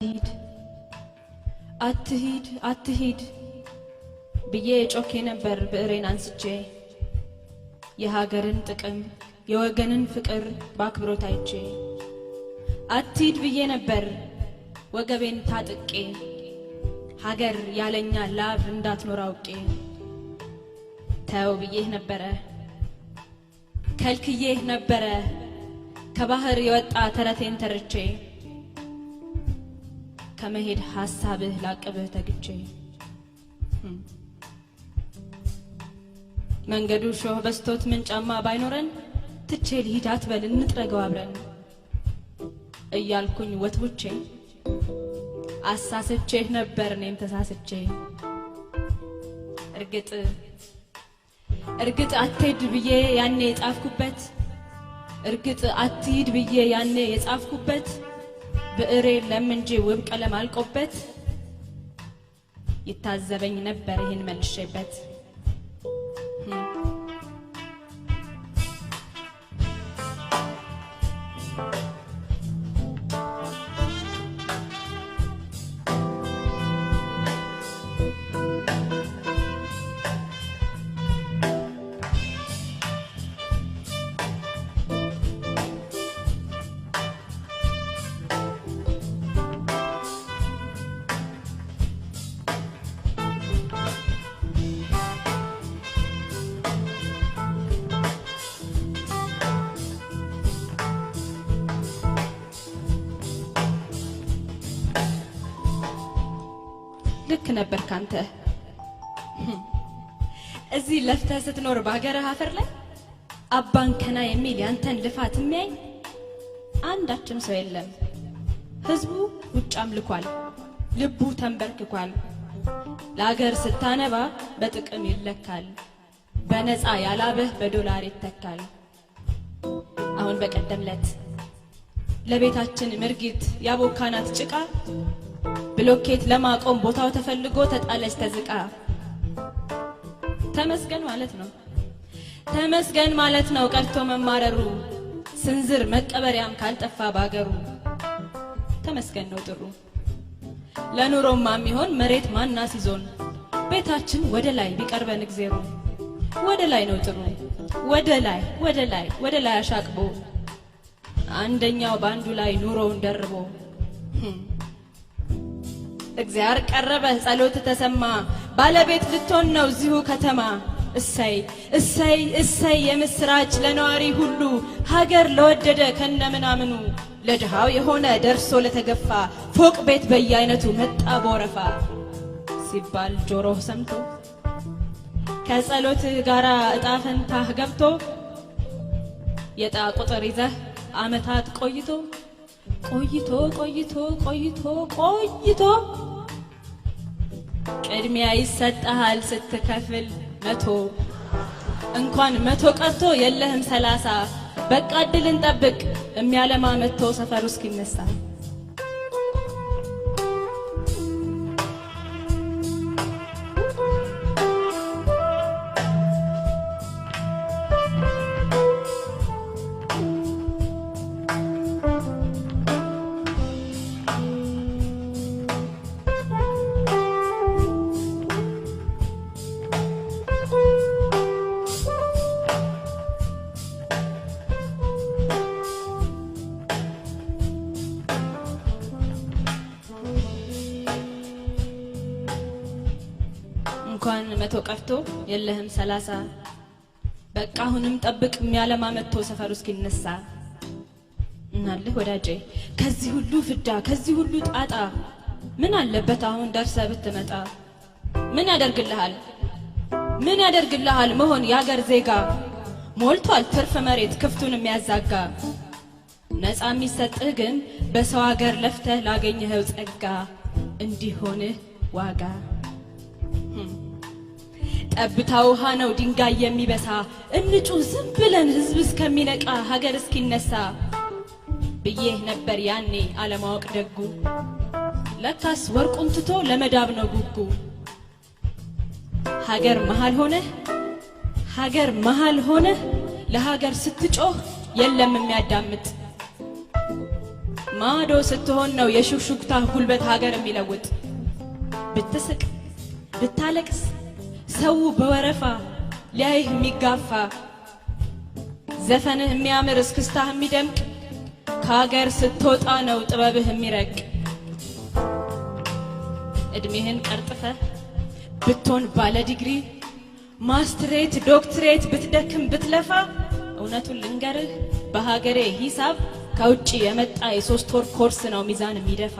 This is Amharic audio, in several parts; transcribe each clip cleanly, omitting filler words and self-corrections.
አትሂድ አትሂድ አትሂድ ብዬ ጮኬ ነበር ብዕሬን አንስቼ፣ የሀገርን ጥቅም የወገንን ፍቅር በአክብሮት አይቼ። አትሂድ ብዬ ነበር ወገቤን ታጥቄ፣ ሀገር ያለኛ ላብ እንዳትኖር አውቄ። ተው ብዬህ ነበረ፣ ከልክዬህ ነበረ፣ ከባህር የወጣ ተረቴን ተርቼ፣ ከመሄድ ሐሳብህ ላቅብህ ተግቼ። መንገዱ ሾህ በስቶት ምን ጫማ ባይኖረን፣ ትቼ ልሂድ አትበል እንጥረገው አብረን እያልኩኝ ወትውቼ አሳስቼህ ነበር እኔም ተሳስቼ። እርግጥ እርግጥ አትሂድ ብዬ ያኔ የጻፍኩበት፣ እርግጥ አትሂድ ብዬ ያኔ የጻፍኩበት ብዕሬ የለም እንጂ ውብ ቀለም አልቆበት፣ ይታዘበኝ ነበር ይህን መልሼበት። ልክ ነበር ካንተ፣ እዚህ ለፍተህ ስትኖር በሀገርህ አፈር ላይ አባንከና የሚል ያንተን ልፋት የሚያይ አንዳችም ሰው የለም። ህዝቡ ውጭ አምልኳል፣ ልቡ ተንበርክኳል። ለሀገር ስታነባ በጥቅም ይለካል፣ በነፃ ያላበህ በዶላር ይተካል። አሁን በቀደም ለት ለቤታችን ምርጊት ያቦካናት ጭቃ ብሎኬት ለማቆም ቦታው ተፈልጎ ተጣለች ተዝቃ። ተመስገን ማለት ነው፣ ተመስገን ማለት ነው ቀርቶ መማረሩ፣ ስንዝር መቀበሪያም ካልጠፋ ባገሩ። ተመስገን ነው ጥሩ ለኑሮማ የሚሆን መሬት ማናስ ይዞን፣ ቤታችን ወደ ላይ ቢቀርበን እግዜሩ። ወደ ላይ ነው ጥሩ፣ ወደ ላይ ወደ ላይ ወደ ላይ አሻቅቦ፣ አንደኛው በአንዱ ላይ ኑሮውን ደርቦ። እግዚአብሔር ቀረበ፣ ጸሎት ተሰማ፣ ባለቤት ልትሆን ነው እዚሁ ከተማ። እሰይ እሰይ እሰይ የምስራች ለነዋሪ ሁሉ፣ ሀገር ለወደደ ከነምናምኑ፣ ለድሃው የሆነ ደርሶ ለተገፋ፣ ፎቅ ቤት በየአይነቱ መጣ በወረፋ ሲባል ጆሮህ ሰምቶ፣ ከጸሎትህ ጋራ እጣ ፈንታህ ገብቶ፣ የዕጣ ቁጥር ይዘህ አመታት ቆይቶ ቆይቶ ቆይቶ ቆይቶ ቆይቶ ቅድሚያ ይሰጥሃል ስትከፍል 100። እንኳን 100 ቀርቶ የለህም 30። በቃ እድልን ጠብቅ የሚያለማ መጥቶ ሰፈሩ እስኪነሳ። እንኳን 100 ቀርቶ የለህም 30። በቃ አሁንም ጠብቅ የሚያለማ መጥቶ ሰፈሩ እስኪነሳ። እናልህ ወዳጄ ከዚህ ሁሉ ፍዳ ከዚህ ሁሉ ጣጣ፣ ምን አለበት አሁን ደርሰህ ብትመጣ? ምን ያደርግልሃል፣ ምን ያደርግልሃል መሆን የአገር ዜጋ? ሞልቷል ትርፍ መሬት ክፍቱን የሚያዛጋ። ነፃ የሚሰጥህ ግን በሰው ሀገር ለፍተህ ላገኘኸው ጸጋ እንዲሆንህ ዋጋ። ጠብታ ውሃ ነው ድንጋይ የሚበሳ፣ እንጩህ ዝም ብለን ህዝብ እስከሚነቃ ሀገር እስኪነሳ ብዬህ ነበር ያኔ አለማወቅ ደጉ። ለካስ ወርቁን ትቶ ለመዳብ ነው ጉጉ። ሀገር መሃል ሆነህ፣ ሀገር መሃል ሆነህ ለሀገር ስትጮህ የለም የሚያዳምጥ። ማዶ ስትሆን ነው የሹክሹክታ ጉልበት ሀገር የሚለውጥ። ብትስቅ ብታለቅስ ሰው በወረፋ ሊያይህ የሚጋፋ፣ ዘፈንህ የሚያምር እስክስታህ የሚደምቅ ከሀገር ስትወጣ ነው ጥበብህ የሚረቅ። እድሜህን ቀርጥፈህ ብትሆን ባለ ዲግሪ፣ ማስትሬት ዶክትሬት ብትደክም ብትለፋ፣ እውነቱን ልንገርህ በሀገሬ ሂሳብ ከውጭ የመጣ የ3 ወር ኮርስ ነው ሚዛን የሚደፋ።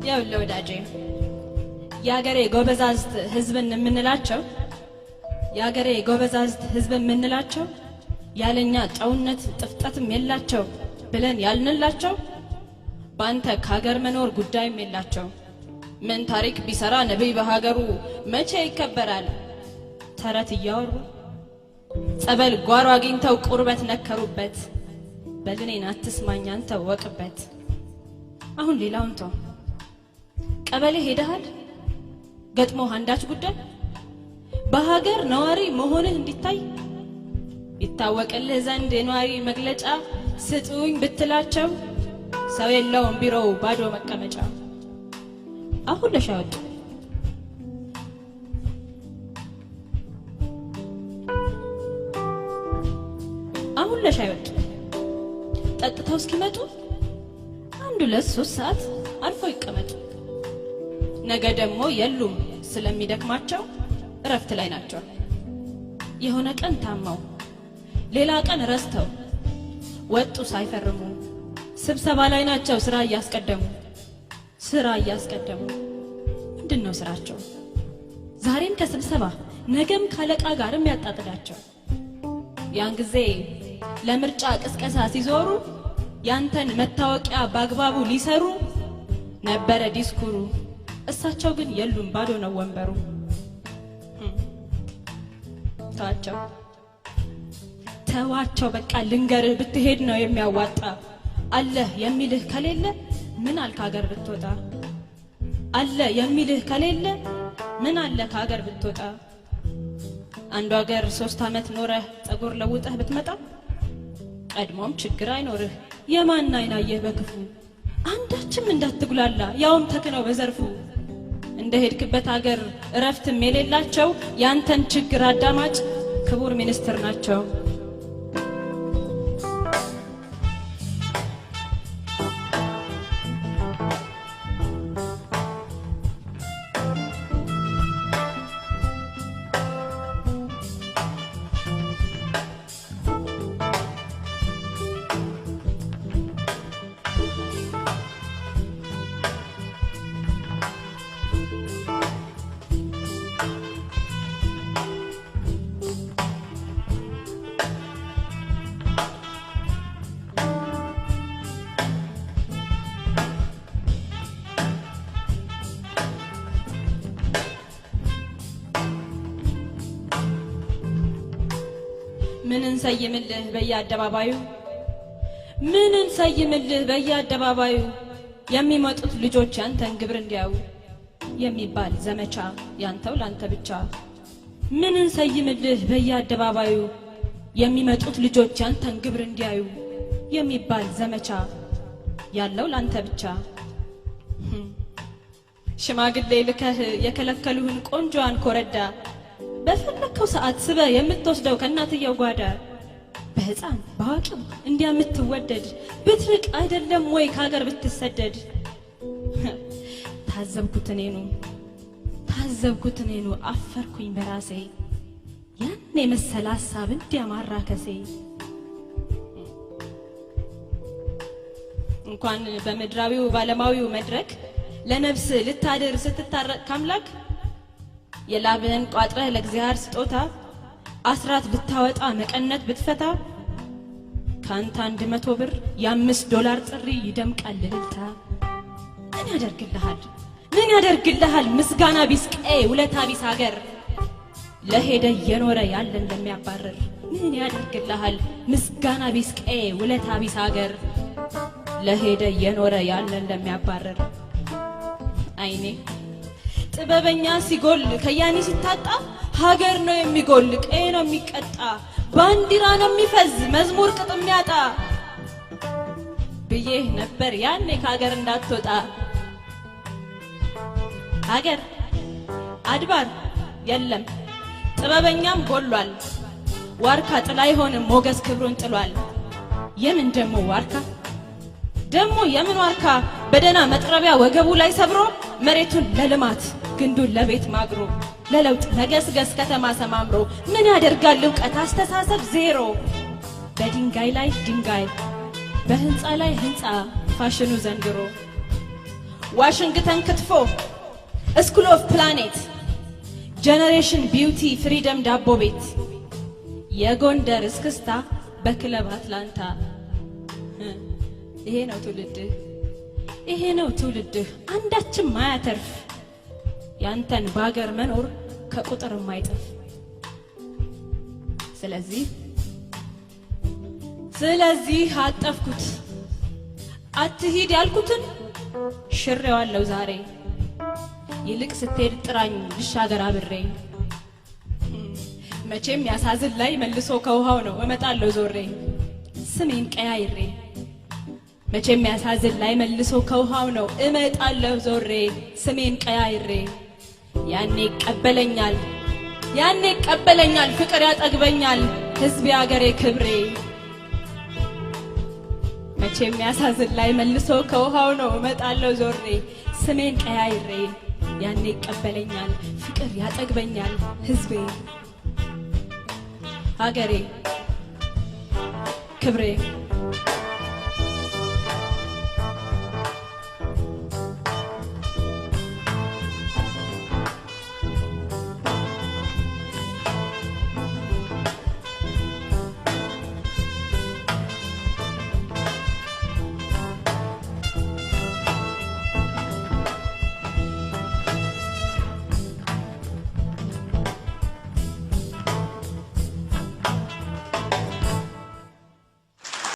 ይኸውልህ ወዳጄ፣ የሀገሬ ጎበዛዝት ህዝብን የምንላቸው፣ የሀገሬ ጎበዛዝት ህዝብ የምንላቸው፣ ያለኛ ጨውነት ጥፍጠትም የላቸው ብለን ያልንላቸው በአንተ ከሀገር መኖር ጉዳይም የላቸው። ምን ታሪክ ቢሰራ ነብይ በሀገሩ መቼ ይከበራል? ተረት እያወሩ ጸበል ጓሮ አግኝተው ቁርበት ነከሩበት። በልኔን አትስማኝ አንተ ወቅበት። አሁን ሌላውን ተው። ቀበሌ ሄደሃል? ገጥሞ አንዳች ጉዳይ በሀገር ነዋሪ መሆንህ እንዲታይ ይታወቅልህ ዘንድ የነዋሪ መግለጫ ስጡኝ ብትላቸው ሰው የለውም ቢሮው ባዶ መቀመጫ። አሁን ለሻይ ወጡ። አሁን ለሻይ ወጡ። ጠጥተው እስኪመጡ 1 2 3 ሰዓት አልፎ ይቀመጡ። ነገ ደግሞ የሉም ስለሚደክማቸው እረፍት ላይ ናቸው። የሆነ ቀን ታመው ሌላ ቀን ረስተው ወጡ ሳይፈርሙ፣ ስብሰባ ላይ ናቸው ስራ እያስቀደሙ፣ ስራ እያስቀደሙ። ምንድነው ስራቸው? ዛሬም ከስብሰባ ነገም ካለቃ ጋርም ያጣጥዳቸው። ያን ጊዜ ለምርጫ ቅስቀሳ ሲዞሩ ያንተን መታወቂያ በአግባቡ ሊሰሩ ነበረ ዲስኩሩ። እሳቸው ግን የሉም ባዶ ነው ወንበሩ። ተዋቸው ተዋቸው በቃ ልንገርህ ብትሄድ ነው የሚያዋጣ። አለህ የሚልህ ከሌለ ምን አልክ ሀገር ብትወጣ? አለ የሚልህ ከሌለ ምን አለ ከሀገር ብትወጣ? አንዱ ሀገር 3 አመት ኖረህ ፀጉር ለውጠህ ብትመጣ ቀድሞም ችግር አይኖርህ። የማን አይን አየህ በክፉ? አንዳችም እንዳትጉላላ ያውም ተክነው በዘርፉ። እንደሄድክበት ሀገር እረፍትም የሌላቸው ያንተን ችግር አዳማጭ ክቡር ሚኒስትር ናቸው። ምን እንሰይምልህ በየአደባባዩ፣ ምን እንሰይምልህ በየአደባባዩ፣ የሚመጡት ልጆች ያንተን ግብር እንዲያዩ የሚባል ዘመቻ ያንተው ላንተ ብቻ። ምን እንሰይምልህ በየአደባባዩ፣ የሚመጡት ልጆች ያንተን ግብር እንዲያዩ የሚባል ዘመቻ ያለው ላንተ ብቻ። ሽማግሌ ልከህ የከለከሉህን ቆንጆዋን ኮረዳ በፈለከው ሰዓት ስበህ የምትወስደው ከእናትየው ጓዳ፣ በህፃን በአዋቂው እንዲያ የምትወደድ ብትርቅ አይደለም ወይ ከሀገር ብትሰደድ? ታዘብኩት እኔኑ ታዘብኩት እኔኑ አፈርኩኝ በራሴ፣ ያን የመሰለ ሀሳብ እንዲያ ማራከሴ። እንኳን በምድራዊው ባለማዊው መድረክ ለነፍስ ልታድር ስትታረቅ ካምላክ፣ የላብህን ቋጥረህ ለእግዚአብሔር ስጦታ አስራት ብታወጣ መቀነት ብትፈታ፣ ካንተ 100 ብር የ5 ዶላር ጥሪ ይደምቃል እልልታ። ምን ያደርግልሃል? ምን ያደርግልሃል? ምስጋና ቢስ ቀዬ፣ ውለታ ቢስ ሀገር፣ ለሄደ እየኖረ ያለን ለሚያባርር። ምን ያደርግልሃል? ምስጋና ቢስ ቀዬ፣ ውለታ ቢስ ሀገር፣ ለሄደ እየኖረ ያለን ለሚያባርር። አይኔ ጥበበኛ ሲጎል፣ ከያኒ ሲታጣ፣ ሀገር ነው የሚጎል፣ ቀዬ ነው የሚቀጣ፣ ባንዲራ ነው የሚፈዝ፣ መዝሙር ቅጥ የሚያጣ። ብዬህ ነበር ያኔ ከሀገር እንዳትወጣ። ሀገር አድባር የለም፣ ጥበበኛም ጎሏል። ዋርካ ጥላ አይሆንም፣ ሞገስ ክብሩን ጥሏል። የምን ደሞ ዋርካ፣ ደሞ የምን ዋርካ? በደና መጥረቢያ ወገቡ ላይ ሰብሮ፣ መሬቱን ለልማት ግንዱን ለቤት ማግሮ፣ ለለውጥ መገስገስ ከተማ ሰማምሮ። ምን ያደርጋል እውቀት አስተሳሰብ ዜሮ። በድንጋይ ላይ ድንጋይ፣ በህንፃ ላይ ህንፃ ፋሽኑ ዘንድሮ። ዋሽንግተን ክትፎ፣ School of Planet፣ Generation Beauty፣ Freedom ዳቦ ቤት፣ የጎንደር እስክስታ በክለብ አትላንታ። ይሄ ነው ትውልድህ፣ ይሄ ነው ትውልድህ፣ አንዳችም ማያተርፍ፣ ያንተን በሀገር መኖር ከቁጥር የማይጥፍ። ስለዚህ አጠፍኩት፣ አትሂድ ያልኩትን ሽሬዋለሁ ዛሬ። ይልቅ ስትሄድ ጥራኝ፣ ልሻገር አብሬ። መቼም ያሳዝን ላይ መልሶ ከውሃው ነው፣ እመጣለሁ ዞሬ ስሜን ቀያይሬ። መቼም ያሳዝን ላይ መልሶ ከውሃው ነው፣ እመጣለሁ ዞሬ ስሜን ቀያይሬ። ያኔ ይቀበለኛል፣ ያኔ ይቀበለኛል፣ ፍቅር ያጠግበኛል ህዝብ፣ አገሬ፣ ክብሬ። መቼም ያሳዝን ላይ መልሶ ከውሃው ነው፣ እመጣለሁ ዞሬ ስሜን ቀያይሬ። ያኔ ይቀበለኛል፣ ፍቅር ያጠግበኛል ህዝቤ፣ ሀገሬ፣ ክብሬ።